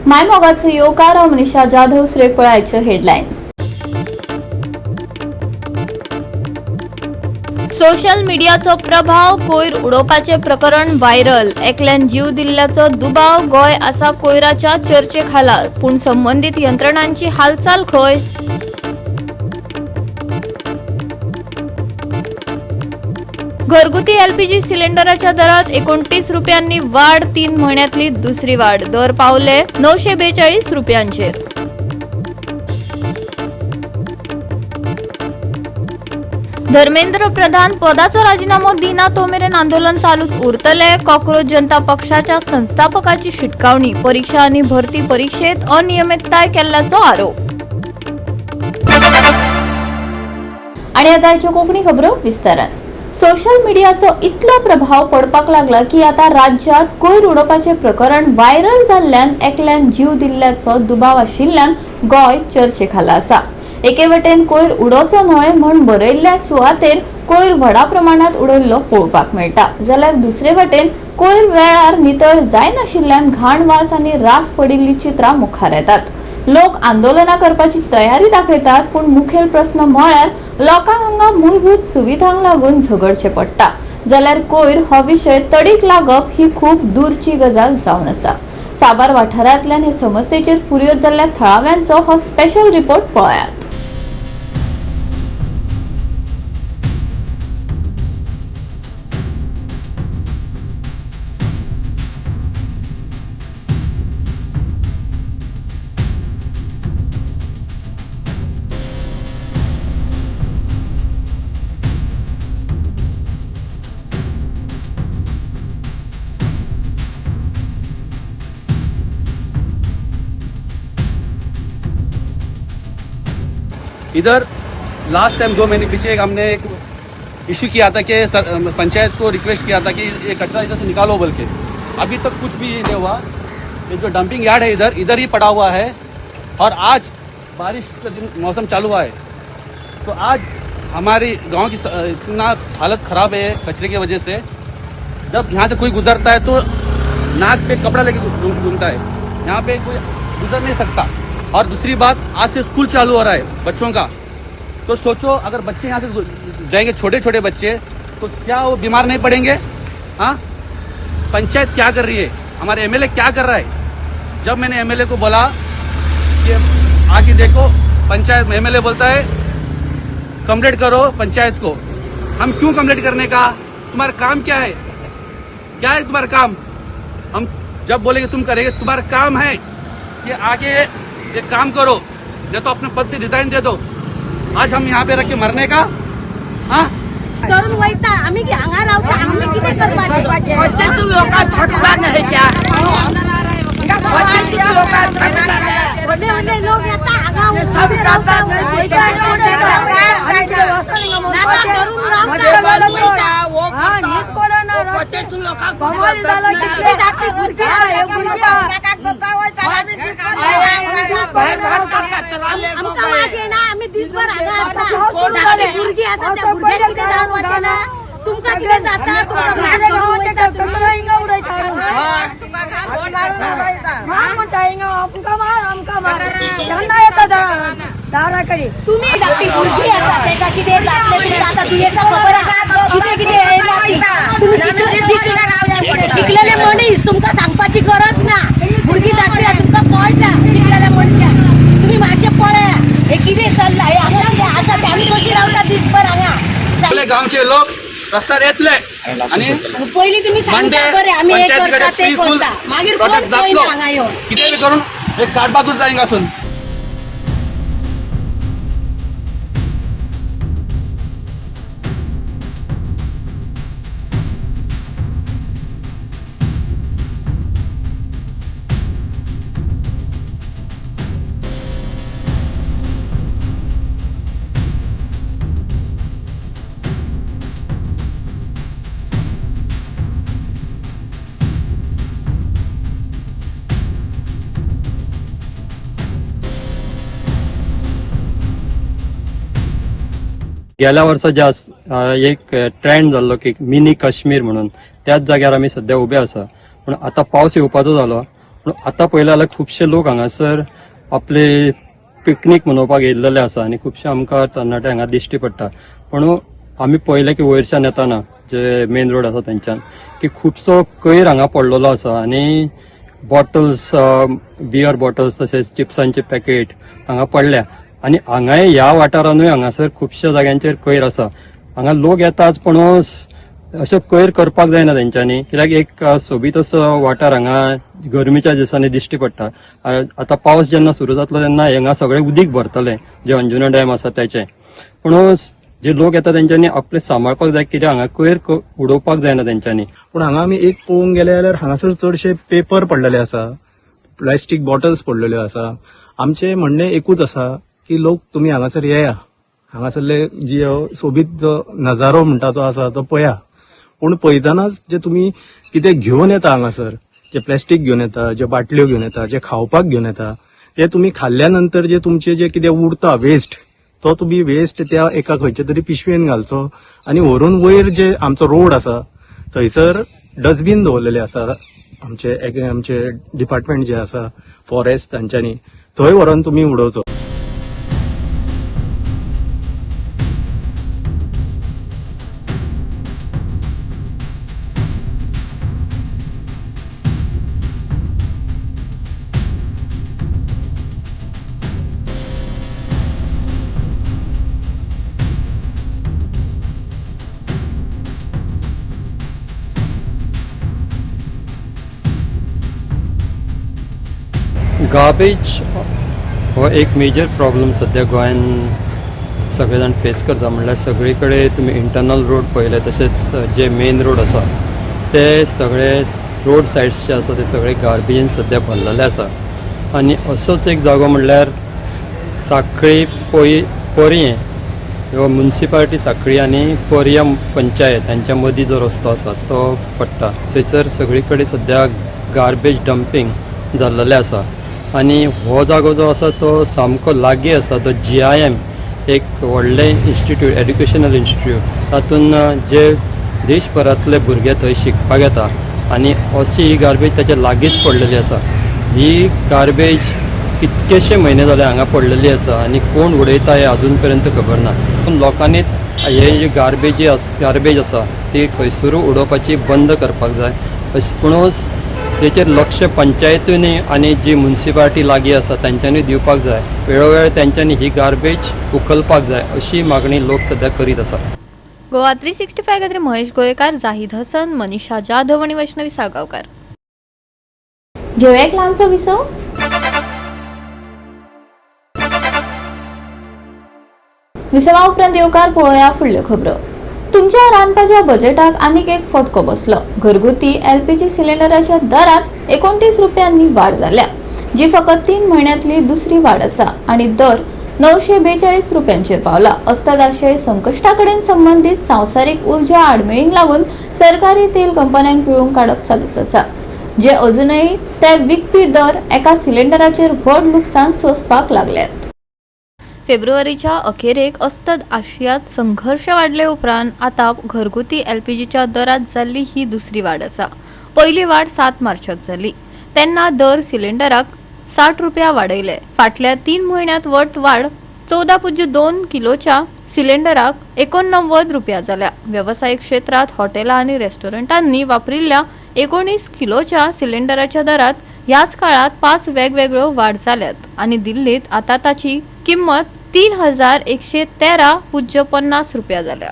मायमोगाचो येवकार, हांव मनीषा जाधव. सुरेख हेडलायन्स. सोशल मिडियाचो प्रभाव, कोयर उडोवपाचे प्रकरण व्हायरल, एकल्यान जीव दिल्ल्याचो दुबाव. गोंय आसा कोयराच्या चर्चे खाला, पूण संबंदीत यंत्रणांची हालचाल खंय? घरगुती एलपीजी सिलिंडराच्या दरात 29 रुपयांनी वाढ, 3 महिन्यातली दुसरी वाढ, दर पावले 942 रुपयांचेर. धर्मेंद्र प्रधान पदाचो राजीनामो दिना तो मेरेन आंदोलन चालूच उरतले, कॉकरोच जनता पक्षाच्या संस्थापकाची शिटकावणी. परीक्षा आणि भरती परीक्षेत अनियमितताय केल्ल्याचो आरोप. आणि आता आयच्यो कोंकणी खबरो विस्तारान. सोशल मिडियाचो इतलो प्रभाव पडपाक लागला की आता राज्यात कोयर उडोवपाचे प्रकरण व्हायरल जाल्ल्यान एकल्यान जीव दिल्ल्याचो दुबाव आशिल्ल्यान गोंय चर्चे खाला आसा. एके वटेन कोयर उडोवचो न्हय म्हूण बरयल्ल्या सुवातेर कोयर व्हडा प्रमाणात उडयल्लो पळोवपाक मेळटा, जाल्यार दुसरे वटेन कोयर वेळार नितळ जायनाशिल्ल्यान घाण वास आनी रास पडिल्ली चित्रां मुखार येतात. लोक आंदोलनां करपाची तयारी दाखयतात, पूण मुखेल प्रस्न म्हळ्यार लोकांक हांगा मूलभूत सुविधांक लागून झगडचें पडटा, जाल्यार कोयर हो विशय तडीक लागप ही खूब दूरची गजाल जावन आसा. साबार वाठारांतल्यान हे समस्येचेर फुर्योज जाल्ल्या थळाव्यांचो हो स्पेशल रिपोर्ट पळयात. इधर लास्ट टाइम 2 महीने पीछे एक हमने एक इश्यू किया था कि सर, पंचायत को रिक्वेस्ट किया था कि ये कचरा इधर से निकालो बोल के. अभी तक कुछ भी नहीं हुआ. ये जो डंपिंग यार्ड है, इधर इधर ही पड़ा हुआ है और आज बारिश का दिन, मौसम चालू हुआ है, तो आज हमारी गांव की इतना हालत खराब है कचरे की वजह से. जब यहाँ से कोई गुजरता है तो नाक पे कपड़ा लेके घूमता है. यहाँ पे कोई गुजर नहीं सकता. और दूसरी बात, आज से स्कूल चालू हो रहा है बच्चों का, तो सोचो अगर बच्चे यहाँ से जाएंगे, छोटे छोटे बच्चे, तो क्या वो बीमार नहीं पड़ेंगे? हाँ, पंचायत क्या कर रही है? हमारे एमएलए क्या कर रहा है? जब मैंने एमएलए को बोला कि आके देखो पंचायत में, एमएलए बोलता है कंप्लेंट करो पंचायत को. हम क्यों कंप्लेंट करने का? तुम्हारा काम क्या है? क्या है तुम्हारा काम? हम जब बोलेंगे तुम करेंगे? तुम्हारा काम है कि आगे ये काम करो, या तो अपने पद से रिजाइन दे दो. आज हम यहाँ पे रख के मरने का? हाँ. करून वयता, आम्ही हांगा रावता, आम्ही कितें करपाचें? लोकांक थकला नाही त्या. व्हडले व्हडले लोक येता हांगा, उबे रावता, नाका करून रावता. आमकां वाज येना, आमी दिसभर हांगा आसता. धाकटी भुरगीं आसा, त्या भुरग्यांक कितें जावन वचना? तुमकां कितें जाता? तुमकां मार करून वयता तुमी. मार म्हणटा हिंगा, आमकां मार, आमकां मार. केन्ना येता दाराकडे? तुम्ही धाकटी भुरगीं आसा, तेका कितें जातलें तुमकां आतां दुयेंसां खबर आसा, कितें कितें हें जातली. तुमी शिकलेले मनीस, तुमकां सांगपाची गरज ना. भुरगीं धाकटी आसा, तुमकां कळटा. शिकलेल्या मनशाक तुमी मातशें पळया, हे कितें चल्लां, हे हांगा कितें आसा तें. आमी कशी रावता दिसभर हांगा? सगळे गावचे लोक रस्त्यार येतले आणि पयलीं तुमी मंडे सांगता बरें, आमी हें पंचायती करता कडेन तें पीसफूल करता, मागीर कोण प्रोटेस्ट पळयना जातलो. हांगा येवन. कितें बी करून एक काडपाकूच जाय हिंगासून. गेल्या वर्सा जे एक ट्रेंड जाल्लो की मिनी काश्मीर म्हणून, त्याच जाग्यार आमी सध्या उबे आसा. पूण आतां पावस येवपाचो जालो, पूण पूण आतां पळयलें जाल्यार खुबशे लोक हांगासर आपले पिकनीक मनोवपाक येयल्लेले आसा आनी खुबशे आमकां तरणाटे हांगा दिश्टी पडटा. पूण आमी पळयलें की वयरच्यान येताना जे मेन रोड आसा थंयच्यान की खुबसो कोयर हांगा पडलेलो आसा आनी बॉटल्स, बियर बॉटल्स तशेंच चिप्सांचे पॅकेट हांगा पडल्या आनी हांगाय ह्या वाठारानूय हांगासर खुबश्या जाग्यांचेर कोयर आसा. हांगा लोक येताच पूण अशें कोयर करपाक जायना तेंच्यांनी, कित्याक एक सोबीत असो वाठार हांगा गरमेच्या दिसांनी दिश्टी पडटा. आतां पावस जेन्ना सुरू जातलो तेन्ना हांगा सगळें उदीक भरतलें जे अंजुना डॅम आसा तेचें. पूण जे लोक येता तेंच्यांनी आपले सांबाळपाक जाय, कित्याक हांगा कोयर उडोवपाक जायना तेंच्यांनी. पूण हांगा आमी एक पळोवंक गेले जाल्यार हांगासर चडशे पेपर पडलेले आसा, प्लास्टीक बॉटल्स पडलेल्यो आसा. आमचें म्हणणें एकूच आसा की लोक तुमी हांगासर येया, हांगासरले जी सोबीत जो नजारो म्हणटा तो आसा तो पळया. पूण पळयतनाच जे तुमी कितें घेवन येता हांगासर, जे प्लास्टीक घेवन येता, जे बाटल्यो घेवन येता, जे खावपाक घेवन येता, ते तुमी खाल्ल्या नंतर जे तुमचे जे कितें उरता वेस्ट, तो तुमी वेस्ट त्या एका खंयच्या तरी पिशवेन घालचो आनी व्हरून वयर जे आमचो रोड आसा थंयसर डस्टबीन दवरलेले आसा आमचे आमचे डिपार्टमेंट जे आसा फॉरेस्ट तांच्यांनी, थंय व्हरोन तुमी उडोवचो. गार्बेज हो एक मेजर प्रॉब्लम सद्या गोंयान सगळे जाण फेस करता. म्हणल्यार सगळे कडेन तुमी इंटरनल रोड पळयले तशेंच जे मेन रोड आसा ते सगळे रोड सायड्स जे आसा ते सगळे गार्बेजीन सद्या भरलेले आसा. आनी असोच एक जागो म्हणल्यार साखळी पोरयें किंवा मुन्सिपालिटी साखळी आनी पोरया पंचायत हांच्या मदीं जो रस्तो आसा तो पडटा. थंयसर सगळी कडेन सद्या गार्बेज डंपींग जाल्लेलें आसा आनी हो जागो जो आसा तो सामको लागीं आसा तो GIM एक व्हडलें इन्स्टिट्यूट, एड्युकेशनल इन्स्टिट्यूट, तातूंत जे देशभरांतले भुरगे थंय शिकपाक येता आनी अशी ही गार्बेज ताच्या लागींच पडलेली आसा. ही गार्बेज कितकेशे म्हयने जाले हांगा पडलेली आसा आनी कोण उडयता हें अजून पर्यंत खबर ना. पूण लोकांनी हे जी गार्बेज आसा ती खंयसरूय उडोवपाची बंद करपाक जाय. अशें पूण तेचेर लक्ष पंचायतींनी आनी जी मुन्सिपालिटी लागीं आसा तांच्यांनी दिवपाक जाय. वेळोवेळ तांच्यांनी ही गार्बेज उखलपाक जाय अशी मागणी लोक सद्या करीत आसा. गोवा 365 खातीर महेश गोयकार, जाहीद हसन, मनीषा जाधव आनी वैष्णवी साळगांवकार. घेवया एक ल्हानसो विसव. विसवा उपरांत येवकार पळोवया फुडल्यो खबरो. तुमच्या रांदपाच्या बजेटाक आनीक एक फटको बसलो. घरगुती LPG सिलिंडराच्या दरात 29 रुपयांनी वाड जाल्या, जी फकत 3 म्हयन्यांतली दुसरी वाड आसा आनी दर 942 रुपयांचेर पावला. अस्तादाशय संकश्टा कडेन संबंदीत संवसारीक उर्जा आडमेळींक लागून सरकारी तेल कंपन्यांक पिळून काडप चालूच आसा, जे अजूनय ते विकपी दर एका सिलिंडराचेर व्हड लुकसाण सोंसपाक लागल्यात. फेब्रुवारीच्या अखेरेक अस्तंत आशियांत संघर्श वाडले उपरांत आतां घरगुती LPGच्या दरात जाल्ली ही दुसरी वाड आसा. पयली वाड 7 मार्चाक जाली तेन्ना दर सिलिंडराक 60 रुपया वाडयले. फाटल्या 3 म्हयन्यांत वट वाड 14.2 किलोच्या सिलिंडराक 89 रुपया जाल्या. वेवसायीक क्षेत्रांत हॉटेलां आनी रेस्टॉरंटांनी वापरिल्ल्या 19 किलोच्या सिलिंडराच्या दरात ह्याच काळात 5 वेगवेगळ्यो वाड जाल्यात आनी दिल्लीत आतां ताची किंमत 3113.50 रुपया जाल्या.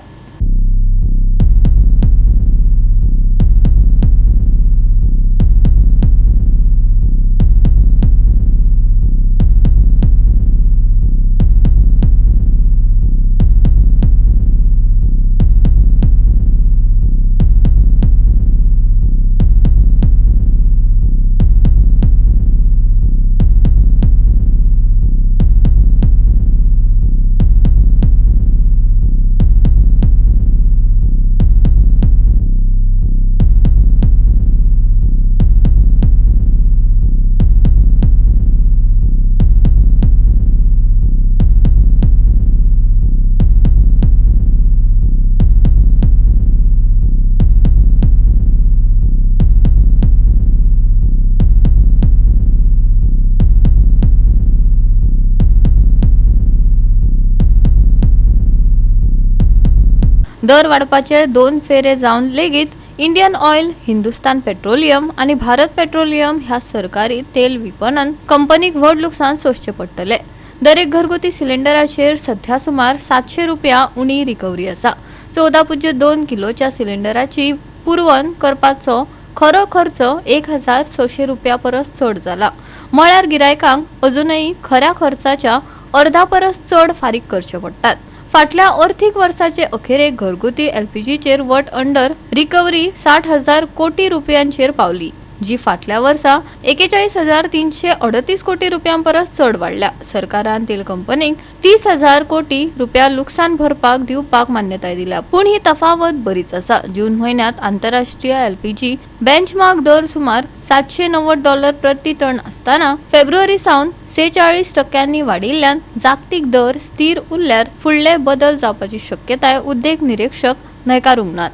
दर वाडपाचे 2 फेरे जावन लेगीत इंडियन ऑयल, हिंदुस्तान पेट्रोलियम आनी भारत पेट्रोलियम ह्या सरकारी तेल विपणन कंपनीक व्हड लुकसाण सोंसचें पडटलें. दरेक घरगुती सिलिंडराचेर सध्या सुमार 700 रुपया उणी रिकव्हरी आसा. 14.2 किलोच्या सिलिंडराची पुरवण करपाचो खरो खर्च 1600 रुपया परस चड जाला. म्हळ्यार गिरायकांक अजूनय खऱ्या खर्चाच्या अर्धा परस चड फारीक करचे पडटात. फाटल्या अर्थीक वर्साचे अखेरेक घरगुती एलपीजीचेर वट अंडर रिकव्हरी 60,000 कोटी रुपयांचेर पावली, जी फाटल्या वर्सा 41,338 कोटी रुपयां परस चड वाडल्या. सरकारान तेल कंपनीक 30,000 कोटी रुपया लुकसाण भरपाक दिवपाक मान्यताय दिल्या, पूण ही तफावत बरीच आसा. जून म्हयन्यांत आंतरराष्ट्रीय एलपीजी बेंचमार्क दर सुमार $790 प्रति टन आसतना फेब्रुवारी सावन 46% वाडिल्ल्यान जागतीक दर स्थिर उरल्यार फुडले बदल जावपाची शक्यताय उद्देग निरीक्षक न्हयकारूंक नात.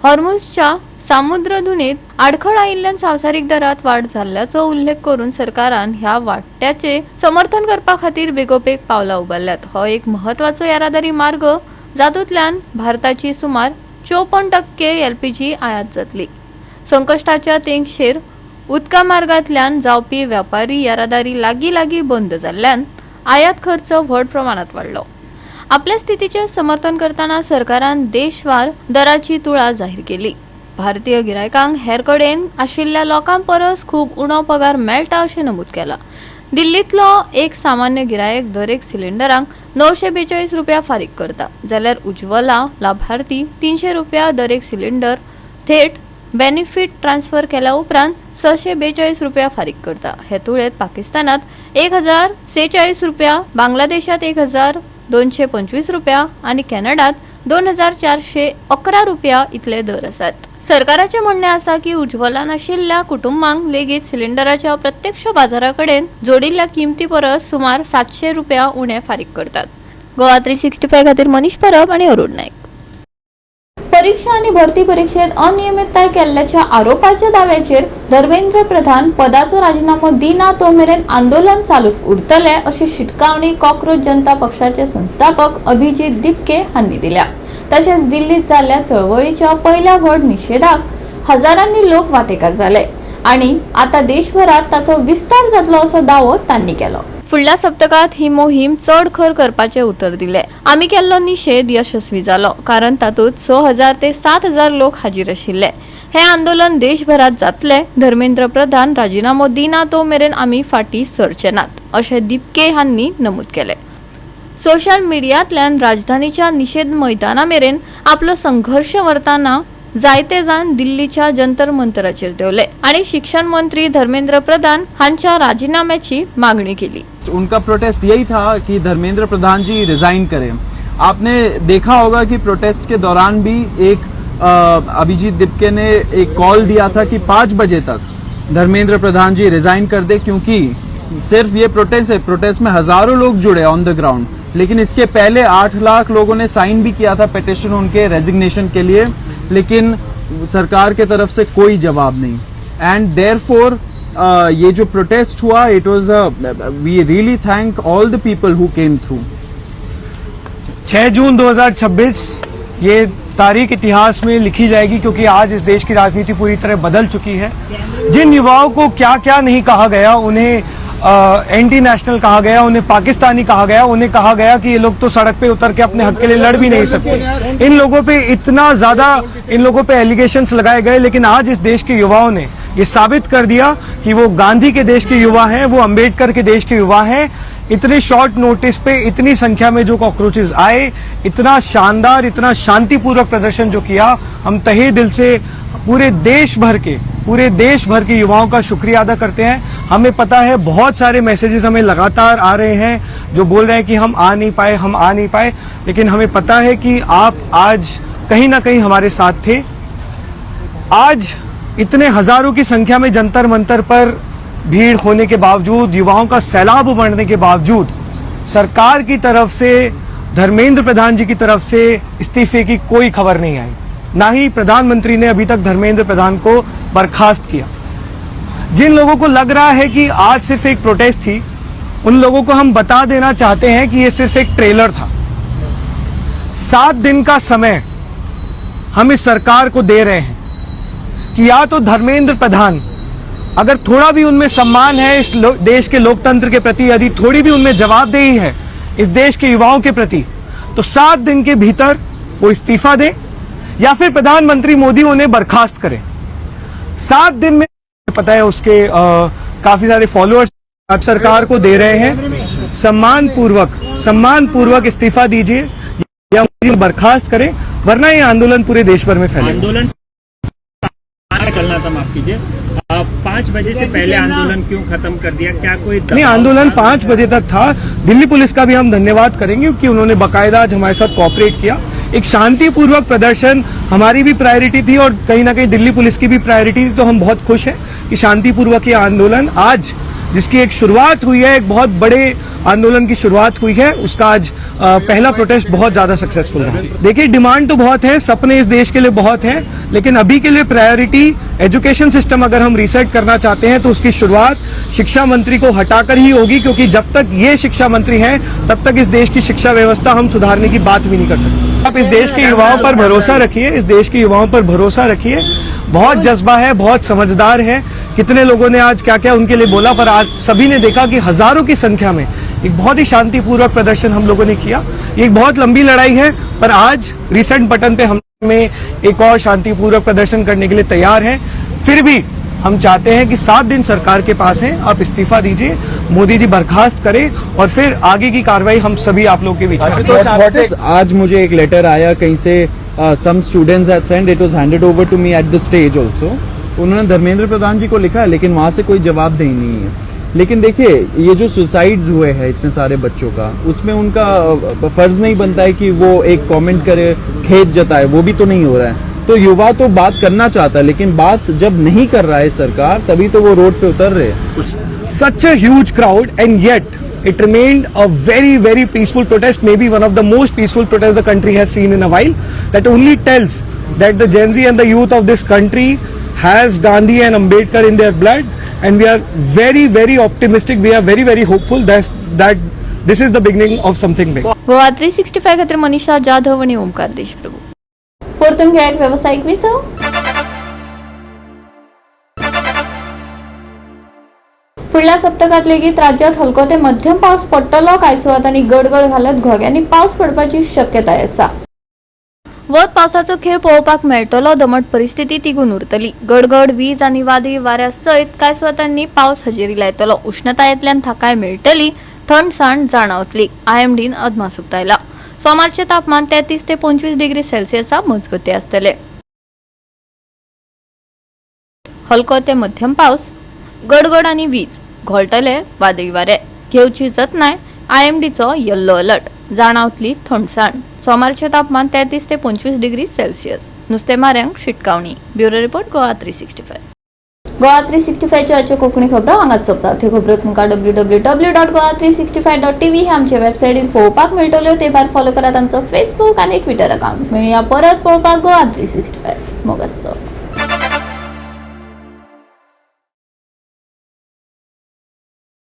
हॉर्मुझच्या सामुद्रधुनीत आडखळ आयिल्ल्यान संवसारीक दरात वाड जाल्ल्याचो उल्लेख करून सरकारान ह्या वाट्याचे समर्थन करपा खातीर बेगोबेग पावलां उबारल्यात. हो एक म्हत्वाचो येरादारी मार्ग जातूंतल्यान भारताची सुमार 54% एलपीजी आयात जातली. संकश्टाच्या तेंगशेर उदका मार्गांतल्यान जावपी व्यापारी येरादारी लागीं लागीं बंद जाल्ल्यान आयात खर्च व्हड प्रमाणात वाडलो. आपल्या स्थितीचें समर्थन करतना सरकारान देशवार दराची तुळा जाहीर केली. भारतीय गिरायकांक हेर कडेन आशिल्ल्या लोकां परस खूब उणो पगार मेळटा अशें नमूद केलां. दिल्लींतलो एक सामान्य गिरायक दरेक सिलिंडराक 942 रुपया फारीक करता, जाल्यार उज्ज्वला लाभार्थी 300 रुपया दरेक सिलिंडर थेट बेनिफीट ट्रान्सफर केल्या उपरांत 642 रुपया फारीक करता. हे तुळेंत पाकिस्तानात 1046 रुपया, बांगलादेशात 1225 रुपया आनी कॅनडात 2411 रुपया इतले दर आसात. सरकाराचें म्हणणें आसा की उज्ज्वला नाशिल्ल्या कुटुंबांक लेगीत सिलिंडराच्या प्रत्यक्ष बाजारा कडेन जोडिल्ल्या किमती परस सुमार 700 रुपया उणे फारीक करतात. गोवा 365 खातीर मनीष परब आनी अरुण नायक. परीक्षा आनी भरती परिक्षेत अनियमितताय केल्ल्याच्या आरोपाच्या दाव्याचेर धर्मेंद्र प्रधान पदाचो राजीनामो दिना तो मेरेन आंदोलन चालूच उरतले अशी शिटकावणी कॉकरोच जनता पक्षाचे संस्थापक अभिजीत दिपके हांणी दिल्या. तशेंच दिल्लीत जाल्ल्या चळवळीच्या पहिल्या व्हड निशेधाक हजारांनी लोक वांटेकार जाले आनी आता देशभरात ताचो विस्तार जातलो असो दावो तांणी केलो. फुडल्या सप्तकात ही मोहीम चड खर करपाचे उतर दिले. आमी केल्लो निशेध यशस्वी जालो, कारण तातूंत 6,000 ते 7,000 लोक हाजीर आशिल्ले. हे आंदोलन देशभरात जातले. धर्मेंद्र प्रधान राजीनामो दिना तो मेरेन आमी फाटीं सरचे नात अशें दिपके हांणी नमूद केलें. सोशल मिडियांतल्यान राजधानीच्या निशेध मैदाना मेरेन आपलो संघर्श व्हरतना जायते जाण दिल्लीच्या जंतर मंतराचेर देंवले आनी शिक्षण मंत्री धर्मेंद्र प्रधान हांच्या राजीनाम्याची मागणी केली. उनका प्रोटेस्ट यही था कि धर्मेंद्र प्रधान जी रिजाइन करें. आपने देखा होगा कि प्रोटेस्ट के दौरान भी एक अभिजीत दिपके ने एक कॉल दिया था कि 5 बजे तक धर्मेंद्र प्रधान जी रिजाइन कर दे, क्योंकि सिर्फ ये प्रोटेस्ट है, प्रोटेस्ट में हजारों लोग जुड़े ऑन the ground, लेकिन इसके पहले 8 लाख लोगों ने साइन भी किया था पिटिशन उनके रेजिग्नेशन के लिए, लेकिन सरकार के तरफ से कोई जवाब नहीं. एंड देयरफॉर ये जो प्रोटेस्ट हुआ, it was we really thank all the people who came through. 6 जून 2026 ये तारीख इतिहास में लिखी जाएगी, क्योंकि आज इस देश की राजनीति पूरी तरह बदल चुकी है. जिन युवाओं को क्या क्या नहीं कहा गया, उन्हें एंटी नेशनल कहा गया, उन्हें पाकिस्तानी कहा गया, उन्हें कहा गया कि ये लोग तो सड़क पे उतर के अपने हक के लिए लड़ भी नहीं सकते. इन लोगों पे इतना ज्यादा इन लोगों पे एलिगेशंस लगाए गए, लेकिन आज इस देश के युवाओं ने ये साबित कर दिया कि वो गांधी के देश के युवा हैं, वो अंबेडकर के देश के युवा हैं. इतने शॉर्ट नोटिस पे इतनी संख्या में जो कॉकरोचेस आए, इतना शानदार, इतना शांतिपूर्वक प्रदर्शन जो किया, हम तहे दिल से पूरे देश भर के युवाओं का शुक्रिया अदा करते हैं. हमें पता है बहुत सारे मैसेजेस हमें लगातार आ रहे हैं जो बोल रहे हैं कि हम आ नहीं पाए, हम आ नहीं पाए, लेकिन हमें पता है कि आप आज कहीं ना कहीं हमारे साथ थे. आज इतने हजारों की संख्या में जंतर मंतर पर भीड़ होने के बावजूद, युवाओं का सैलाब उमड़ने के बावजूद, सरकार की तरफ से, धर्मेंद्र प्रधान जी की तरफ से इस्तीफे की कोई खबर नहीं आई. ना ही प्रधानमंत्री ने अभी तक धर्मेंद्र प्रधान को बर्खास्त किया. जिन लोगों को लग रहा है कि आज सिर्फ एक प्रोटेस्ट थी, उन लोगों को हम बता देना चाहते हैं कि ये सिर्फ एक ट्रेलर था. 7 दिन का समय हम इस सरकार को दे रहे हैं कि या तो धर्मेंद्र प्रधान, अगर थोड़ा भी उनमें सम्मान है इस देश के लोकतंत्र के प्रति, यदि थोड़ी भी उनमें जवाबदेही है इस देश के युवाओं के प्रति, तो 7 दिन के भीतर वो इस्तीफा दे या फिर प्रधानमंत्री मोदी उन्हें बर्खास्त करें। 7 दिन में पता है उसके काफी सारे फॉलोअर्स सरकार को दे रहे हैं, सम्मान पूर्वक इस्तीफा दीजिए या बर्खास्त करें, वरना ये आंदोलन पूरे देश भर में फैलेगा। आंदोलन चलना था, माफ कीजिए, 5 बजे से पहले आंदोलन क्यों खत्म कर दिया? क्या कोई नहीं, आंदोलन 5 बजे तक था। दिल्ली पुलिस का भी हम धन्यवाद करेंगे कि उन्होंने बाकायदा आज हमारे साथ कोऑपरेट किया। एक शांतिपूर्वक प्रदर्शन हमारी भी प्रायोरिटी थी और कहीं ना कहीं दिल्ली पुलिस की भी प्रायोरिटी थी, तो हम बहुत खुश हैं कि शांतिपूर्वक ये आंदोलन आज जिसकी एक शुरुआत हुई है, एक बहुत बड़े आंदोलन की शुरुआत हुई है, उसका आज पहला प्रोटेस्ट बहुत ज़्यादा सक्सेसफुल रहा। देखिए, डिमांड तो बहुत है, सपने इस देश के लिए बहुत हैं, लेकिन अभी के लिए प्रायोरिटी एजुकेशन सिस्टम अगर हम रीसेट करना चाहते हैं तो उसकी शुरुआत शिक्षा मंत्री को हटाकर ही होगी, क्योंकि जब तक ये शिक्षा मंत्री हैं तब तक इस देश की शिक्षा व्यवस्था हम सुधारने की बात भी नहीं कर सकते। आप इस देश के युवाओं पर भरोसा रखिए, इस देश के युवाओं पर भरोसा रखिए। बहुत जज्बा है, बहुत समझदार है। कितने लोगों ने आज क्या क्या उनके लिए बोला, पर आज सभी ने देखा कि हजारों की संख्या में एक बहुत ही शांतिपूर्वक प्रदर्शन हम लोगों ने किया। ये एक बहुत लंबी लड़ाई है, पर आज रिसेंट बटन पे हम में एक और शांतिपूर्वक प्रदर्शन करने के लिए तैयार हैं। फिर भी हम चाहते हैं कि 7 दिन सरकार के पास हैं, आप इस्तीफा दीजिए, मोदी जी बर्खास्त करें और फिर आगे की कार्रवाई हम सभी आप लोगों के बीच में। आज मुझे एक लेटर आया कहीं से, some students had sent, it was handed over to me at the stage also. उन्होंने धर्मेंद्र प्रधान जी को लिखा है, लेकिन वहां से कोई जवाबदेही नहीं है। लेकिन देखिए, ये जो सुसाइड्स हुए हैं इतने सारे बच्चों का, उसमें उनका फर्ज नहीं बनता है कि वो एक कमेंट करे, खेद जताए, वो भी तो नहीं हो रहा है। तो युवा तो बात करना चाहता है, लेकिन बात जब नहीं कर रहा है सरकार, तभी तो वो रोड पे उतर रहे हैं। Such a huge crowd and yet it remained a very very peaceful protest, maybe one of the most peaceful protests the country has seen in a while. That only tells that the Gen Z and the youth of this country has Gandhi and Ambedkar in their blood, and we are very very optimistic, we are very very hopeful that this is the beginning of something big. Goa 365 खातीर मनीषा जाधव आणि ओमकार देशप्रभू. परतून घेया एक वेवसायीक विसव. फुडल्या सप्तकांत लेगीत राज्यांत हलको ते मध्यम पावस पडटलो. कांय सुवातांनी गडगड घालत घोग्यांनी पावस पडपाची शक्यताय आसा. वत पावसाचो खेळ पळोवपाक मेळटलो. दमट परिस्थिती तिगून उरतली. गडगड वीज आनी वादळी वाऱ्या सयत कांय सुवातांनी पावस हजेरी लायतलो. उष्णतायेंतल्यान थाकाय मेळटली, थंडसाण जाणवतली. आयएमडीन अदमास उक्तायला. सोमारचें तापमान 33 ते 25 डिग्री सेल्सियसा मजगतीं आसतलें. हलको ते मध्यम पावस, गडगड आनी वीज, घोळटले वादळी वारे. घेवची जतनाय. आयएमडीचो येल्लो अलर्ट. जाणावतली थंडसाण. सोमारचें तापमान 33 ते 25 डिग्री सेल्सियस. नुस्तेमाऱ्यांक शिटकावणी. Bureau report, Goa 365. Goa 365च्यो आजच्यो Konkani खबरो हांगाच सोंपता. त्यो खबरो तुमकां www.goa365.tv हे आमचे वेबसायटीर पळोवपाक मेळटल्यो. ते भायर फॉलो करात आमचो फेसबूक आनी ट्विटर अकाउंट. मेळया परत पळोवपाक गोवा 365. मोगासो.